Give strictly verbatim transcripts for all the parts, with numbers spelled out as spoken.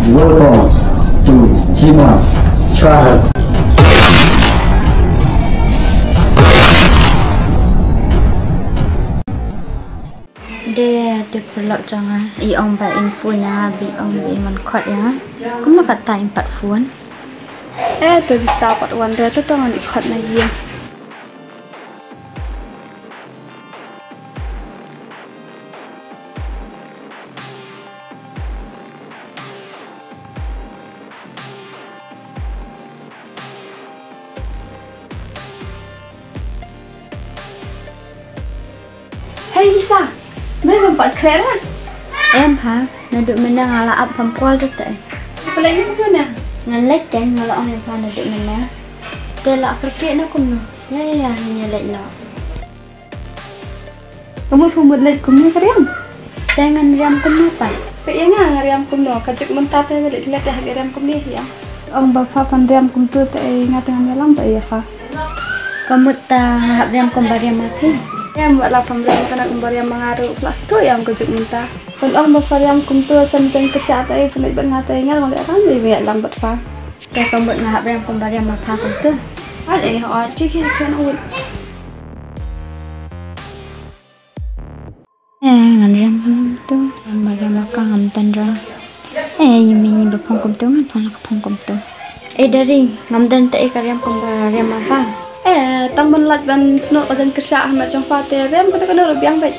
Welcome to Jima Channel. De, de paralok jong nga, i ong ba in phone ïa nga, ba i ong ba in wan khot ïa nga. Kumno kata in pat phone? Eh, to Lisa pat wan re, to to ngan i khot na ïing. Hei Lisa, me lam pat khreh ra? Em ha, naduh mynne nga la ap pham call te te. Pynleit ne kumno? Ngan leit te, nga la ong ïa pha naduh mynne. Te la kyrkieh ne kumno? Ïa ïa ïa, ngin ïa leit noh. Ka mut pha mut leit kumne ka riam? Te ngan riam kumno pat? Peit ïa nga, nga riam kumno? Ka juk mynta te leit leit te ha ka riam kumne ïa. Ong ba pha phan riam kumtu te ei, nga te ngan ïalam te ïa pha. Ka mut ta nga hap riam kumba riam ma phi? Em, wat la pham riam kane kumba riam ma nga ruh, plastik ïa ka juk mynta. Phan ong ba pha riam kumtu, sa mynta kyrshah te ei, phan leit bad nga te ei, nga ong leh ran dei ba ïalam bad pha. Te ka mut nga hap riam kumba riam ma pha kumtu? Ai ei, hooid, ki ki ki ngut. Eh, ngan riam kumtu. Ngam ba riam ma ka ngam tang ra. Eh, i mi ba phong kumtu, ngan phong la ka phong kumtu. Eh, Dari, ngam don te ei ka riam kumba riam ma pha. Eh, tang ban lait ban snoh ka jaiñ kyrshah ha met jong pha te riam kano kano ruh biang beit.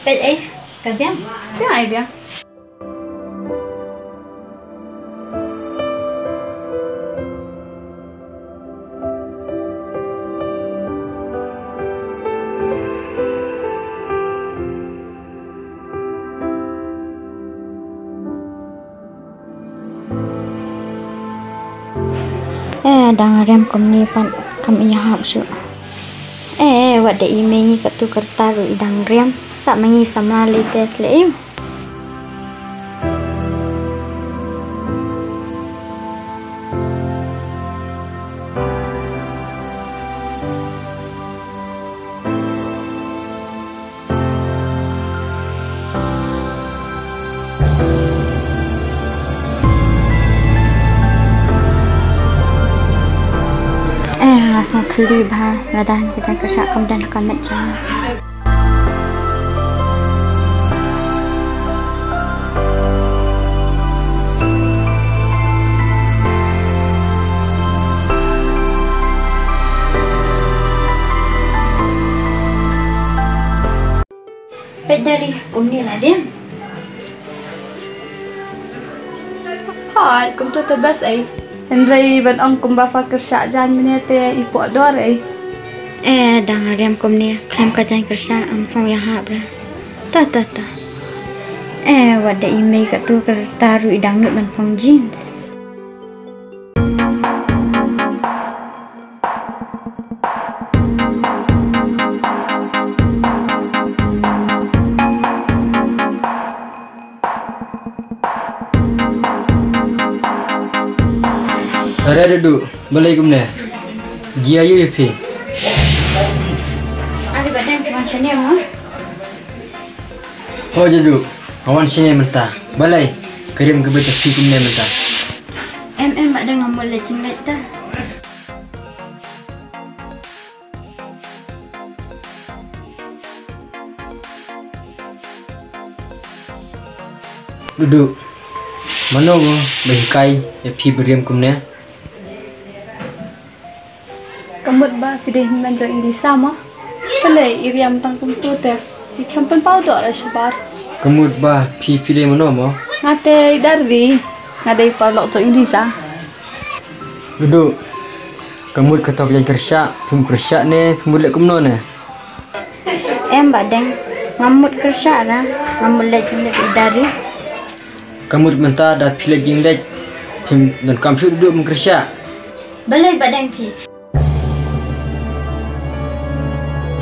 Peit ei, ka biang? Biang ei biang. Eh, dang riam kumne pat kam ïahap shuh. Eh, wat da i mei ngi katto katta ruh i dang riam. Sa ma ngi samla lei te sleh ïa u. Eh, nga sngew khlieh bha, nga dang ka jaiñ kyrshah kam don ha ka met jong nga. Peit Dari, kumne la dei. Hooid, kumtu te best ei. Hynrei ban ong kumba pha kyrshah jaiñ mynne te i poh dor ei. Eh, dang riam kumne, khlem ka jaiñ kyrshah, ym sngewsih hap ra. Ta, ta, ta. Eh, wat da i mei katto katta ruh i dang nud ban phong jeans. Are Dudu, balei kumne? Jia ïa phi. Are ba dang ki wan shane mo? Ho Dudu, nga wan shane mynta. Balei? Ka riam ka beit ïa phi kumne mynta. Em em ba dang nga mut leit jingleit ta. Dudu, mano mo ba hikai ïa phi ba riam kumne? Ka mut ba phi dei hynmen jong i Lisa mo. Pynleit i riam tang kumtu te. I khlem pynpaw doh ra shabar. Ka mut ba phi phi dei mano mo? Nga te i Dari. Nga dei paralok jong i Lisa. Dudu, ka mut ka tok ïa kyrshah, phim kyrshah ne, phim mut leh kumno ne? Em ba dang, ngam mut kyrshah ra, ngam mut leh jingleh i Dari. Ka mut mynta da phi leh jingleh, phim donkam shuh Dudu, phim kyrshah. Balei ba dang phi?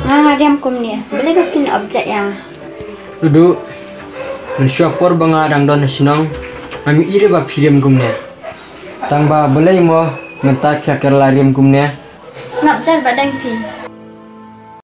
Nga nga riam kumne, balei ba phin object ïa nga? Dudu, Mynshuwa por ba nga dang don ha shnong, ngam i re ba phi rim kumne. Tang ba balei mo mynta khia kerla rim kumne. Ngap jar ba dang phi.